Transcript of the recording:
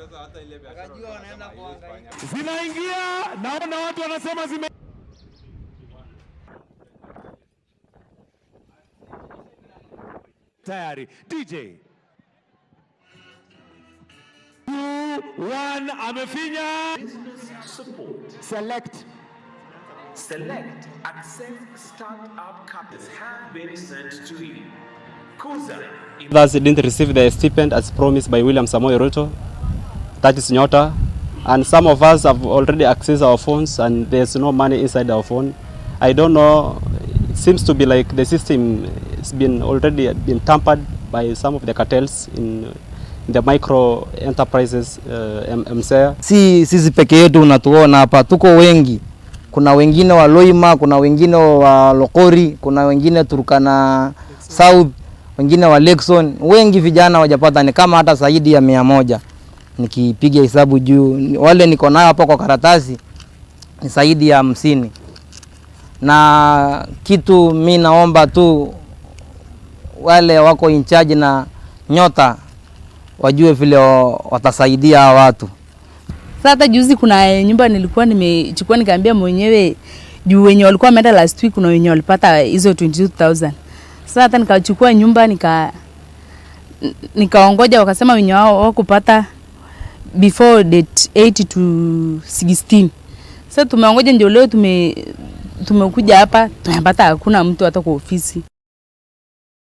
Pesa hata ile biashara Akajua walikuwa wanaenda wanasema haiwezi kuhangaika. fanya. Zinaingia, naona watu wanasema zime tayari. DJ 2 1 amefinya. Business support. Select. Select access startup capitals have been sent to you. Kuza. Others didn't receive their stipend as promised by William Samoei Ruto. That is Nyota. And some of us have already accessed our phones and there's no money inside our phone. I don't know. It seems to be like the system has been already been tampered by some of the cartels in the micro enterprises, MSEA. Si sisi peke yetu unatuona hapa, tuko wengi. Kuna wengine wa Loima, kuna wengine wa Lokori, kuna wengine Turkana South, wengine wa Lekson. Wengi vijana wajapata, ni kama hata zaidi ya 100 nikipiga hesabu juu. Wale niko nayo hapa kwa karatasi ni zaidi ya 50. Na kitu mi naomba tu wale wako in charge na Nyota wajue vile watasaidia hawa watu. Sasa hata juzi kuna nyumba nilikuwa nimechukua nikaambia mwenyewe juu wenye walikuwa wameenda last week kuna wenye walipata hizo 22,000. Sasa hata nikachukua nyumba nikaongoja wakasema wenye wao wakupata before date 8 to 16. Sasa tumeongoja ndio leo tumekuja hapa tumepata hakuna mtu hata kwa ofisi.